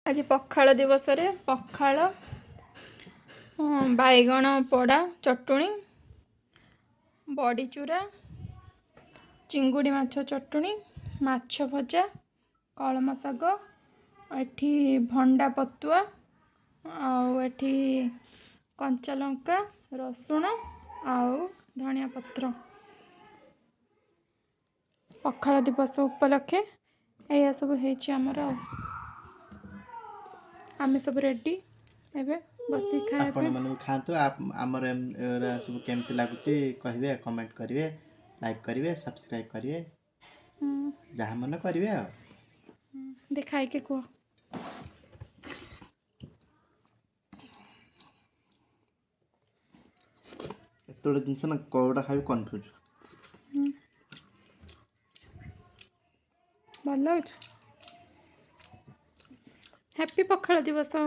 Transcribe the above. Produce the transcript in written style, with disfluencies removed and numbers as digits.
ଆଜି ପଖାଳ ଦିବସରେ ପଖାଳ, ବାଇଗଣ ପୋଡ଼ା ଚଟୁଣି, ବଡ଼ିଚୁରା, ଚିଙ୍ଗୁଡ଼ି ମାଛ ଚଟୁଣି, ମାଛ ଭଜା, କଳମ ଶାଗ, ଏଠି ଭଣ୍ଡା ପତୁଆ, ଆଉ ଏଠି କଞ୍ଚା ଲଙ୍କା, ରସୁଣ ଆଉ ଧନିଆ ପତ୍ର। ପଖାଳ ଦିବସ ଉପଲକ୍ଷେ ଏଇଆ ସବୁ ହେଇଛି ଆମର। ଆଉ ଆମେ ସବୁ ରେଡ଼ି ଏବେ ବସିକି ଖାଇବା ପାଇଁ। ଆପଣମାନେ ବି ଖାଆନ୍ତୁ। ଆମର ଏଗୁରା ସବୁ କେମିତି ଲାଗୁଛି କହିବେ, କମେଣ୍ଟ କରିବେ, ଲାଇକ୍ କରିବେ, ସବସ୍କ୍ରାଇବ୍ କରିବେ, ଯାହା ମନ କରିବେ। ଆଉ ଦେ ଖାଇକି କୁହ। ଏତେ ଗୁଡ଼େ ଜିନିଷ ନା, କୋଉଟା ଖାଇବି କନଫ୍ୟୁଜ୍। ଭଲ ଲାଗୁଛି। ହ୍ୟାପି ପଖାଳ ଦିବସ।